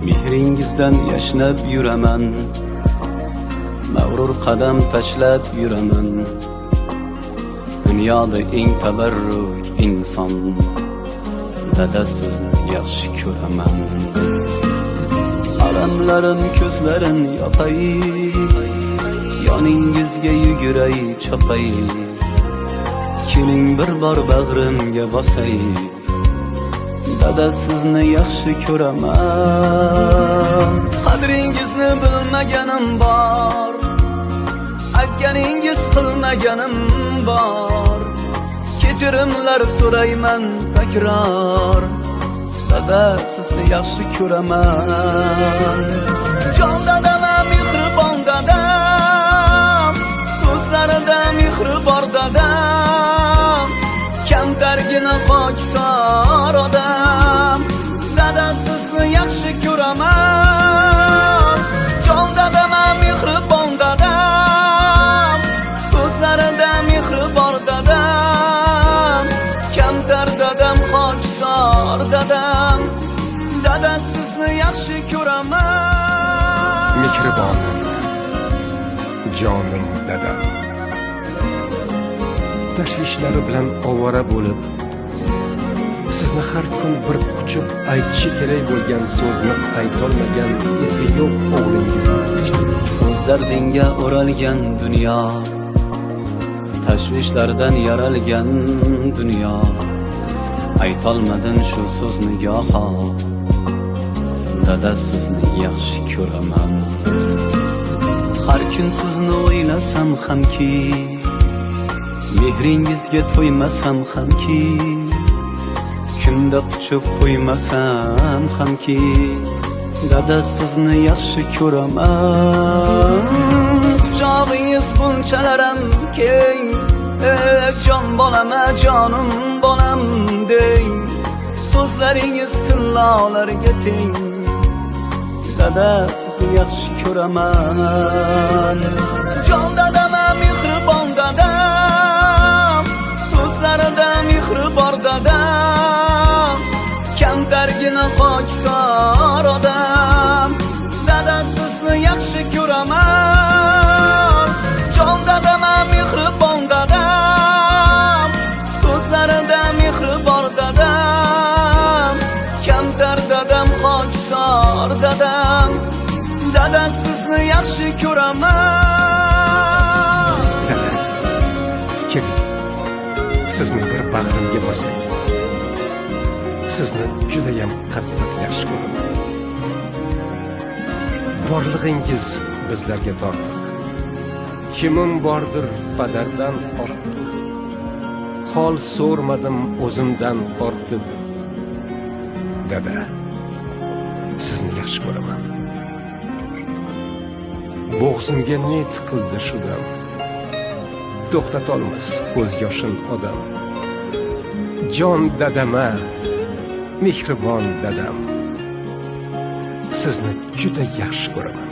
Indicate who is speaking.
Speaker 1: Mehringizdan yashnab yuraman, mag'rur qadam tashlab yuraman. Dunyoda eng tabarruk inson, dada sizni yaxshi ko'raman. Alamlarim ko'zlarin yopay, yoningizga yuguray chopay. Keling bir bor bag'rimga bosay, dada sizni yaxshi ko'raman. Qadringizni bilmaganim bor, aytganingiz qilmaganim bor. Kechirimlar so'rayman takror, dada sizni yaxshi ko'raman. Jon dadam, mehribon dadam, so'zlarida mehri bor dadam. Kamtargina xokisor odam, dada sizni yaxshi ko'raman. Jon dadam, mehribon dadam, so'zlarida mehri bor dadam. Kamtar dadam, xokisor dadam, dada sizni yaxshi ko'raman.
Speaker 2: Mehribonim, jonim dadam. Tashvishlari bilan ovora bo'lib, sizni har kun bir quchib aytishi kerak bo'lgan so'zni aytolmagan esi yo'q o'g'lingizni kechiring.
Speaker 1: O'z dardingga o'ralgan dunyo, tashvishlardan yaralgan dunyo. Aytolmadim shu so'zni goho, dada sizni yaxshi ko'raman. Har kun sizni o'ylasam hamki, mehringizga to'ymasam hamki, kunda quchib qo'ymasam hamki, dada sizni yaxshi ko'raman. Quchog'ingiz bunchalaram keng, jon bolama, jonim bolam deng. So'zlaringiz tillolarga teng, dada sizni yaxshi ko'raman. Jon dadam, mehribon dadam, so'zlarida mehri bor dadam. Kamtargina xokisor odam, dada sizni yaxshi ko'raman. Jon dadam, mehribon dadam, so'zlarida mehri bor dadam. Kamtar dadam, xokisor dadam, dada sizni yaxshi ko'raman.
Speaker 2: Dada, keling, sizni bir bag'rimga bosay. Sizni judayam qattiq yaxshi ko'raman. Borlig'ingiz bizlarga tortiq. Kimim bordir padardan ortiq. Hol so'rmadim o'zimdan ortib. Dada, sizni yaxshi ko'raman. Bo'g'zimga ne tiqildi shu dam. To'xtatolmas ko'z yoshin odam. Jon dadama, mehribon dadam. Sizni juda yaxshi ko'raman.